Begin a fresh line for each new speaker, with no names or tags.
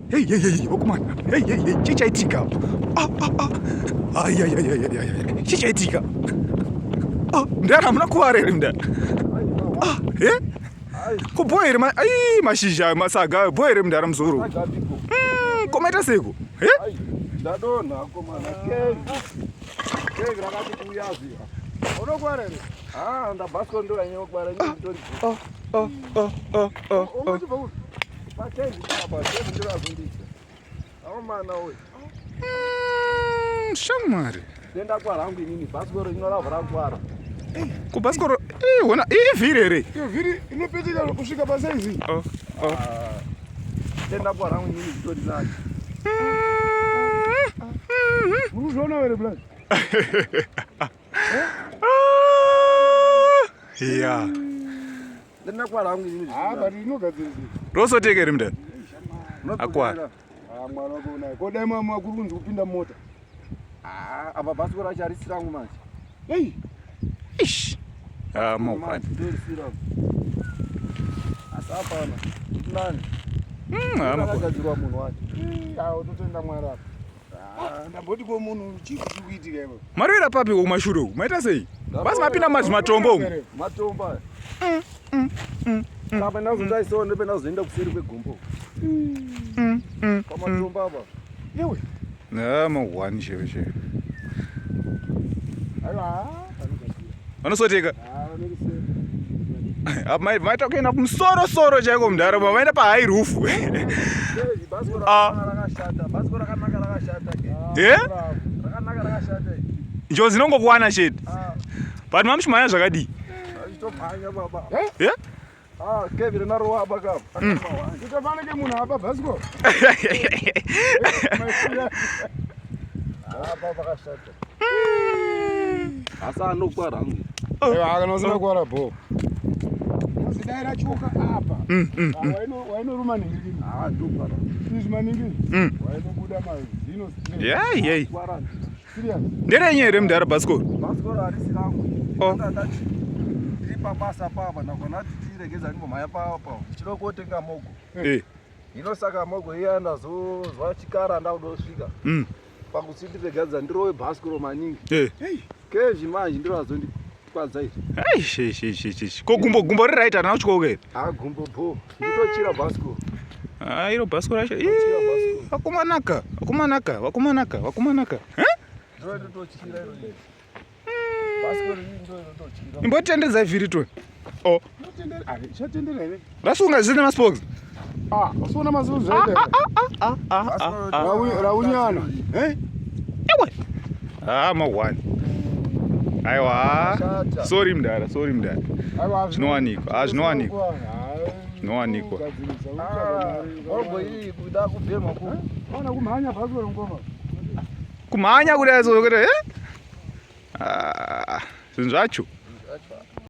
Hey hey hey vakomana. Hey hey hey chii chaitika apa? Ah ah ah. Ai ai ai ai ai. Chii chaitika? Ah, mdara hamuna kuvara here mdara? Ah, eh? Ko bho here ma ai mashizha masaga ayo bho here mdara muzoro. Ko maita seiko? Eh?
Ndadonha komana kevi. Kevi rakati kuuya ziva.
Unokwara here?
Ah, ndabhasikoro ndo yanyanya kukwara ini nditori.
Oh, oh, oh, oh, oh.
Ungachibva kupi?
Pakevi apa, kevi ndiro azondiita. Akomana uyu.
Shamwari.
Denda kwara hangu inini bhasikoro ino rabva rakwara.
Kubhasikoro eh hona ivhiri here?
Iyo vhiri inopetika kusvika pasaizi.
Oh, oh.
Denda kwara hangu inini nditori nani.
Muri kuzviona here blazi?
Yeah.
Denda kwara hangu inini.
Ah, but inogadzirisika.
Rosoteka here mdara? Akwara.
Ah, mwana wako unaye. Ko dai mama kuri kunzi kupinda mota.
Ah, apa bhasikoro racho harisi rangu manje.
Hey,
Ish. Ah, maukwani.
Ndorisi rangu. Asi hapana. Nani?
Ah, maukwani.
Akagadzirwa munhu wacho.
ah, utotenda Mwari apa. Ah, ndamboti ko munhu chii chiri kuitika ipapo?
Marwira papi uko kumashure uku? Maita sei? Basi mapinda mazimatombo umu.
Matombo aya. Apa ndazotaisawo ndipo ndazoenda kuseri kwegombo. Pamatombo apa.
Iwe.
Ah, maukwani chewe chewe.
Aiwa, ah, vanogadzira.
Vanosoteka.
Ah, vanorisera.
Apa maita kuenda kumusoro soro chaiko mudhara maenda pa high roof.
Kevi bhasikoro
Ah.
rakanaka rakashata. Bhasikoro rakanaka rakashata ke.
Eh?
Rakanaka rakashata.
Njodzi inongokuwana chete.
Ah,
But mamuchimhanya zvakadii?
achitomhanya baba.
Eh?
Ah, kevi rinarowa apa kapa.
Kutofanike munhu apa bhasikoro.
Apa pakashata. Asi anokwara hangu.
Aiwa, kana usina kuwara bho. Uzi dai rachoka apa. Ah, wainoruma ningirikini.
Ah, ndokwara.
Izvi maningi. Wainobuda mazino straight.
Yeah, yeah.
Kwara.
Serious.
Nderenye here mudhara bhasikoro?
Bhasikoro harisi rangu.
Oh.
Ndati ndiri pabasa papa ndakona kuti tiregedza ndimbomhanya papa. Ndichida kotenga mogo.
Eh.
Hino saka mogo iya ndazozwa chikara ndakudosvika. Pakuti ndiregadza ndirove bhasikoro maningi.
Eh.
Kezvi manje ndiro azondikwadza izvi.
Ai, she she she she. Ko gumbo gumbo riri right harina kutyoka here?
Ah, gumbo bho. Nditochira bhasikoro.
Ah, iro bhasikoro racho.
Ndinochira bhasikoro.
Vakomanaka, vakomanaka, vakomanaka, vakomanaka. Eh?
Ndiro nditochira iro iri. Bhasikoro iri ndiro rinotochira.
Imbotendedzai vhiri toni. Oh,
Inotendera, ah, ichatendera here?
rasunga zvisina maspokes.
Ah, usiona mazino zvaita. here?
Bhasikoro
Raunyana. Eh?
Ewe. Ah, mahwani. Aiwa.
Shata.
Sorry mudhara, sorry mudhara.
Aiwa,
Zvinowanikwa. Ah, zvinowanikwa.
Ah,
Zvinowanikwa.
kugadzirisa,
Ah,
utsvaga mari.
mogo iyi kuda kubhema ku.
Ona kumhanya bhasikoro ngoma.
Kumhanya kudai so kuti eh? Ah, zvinhu zvacho.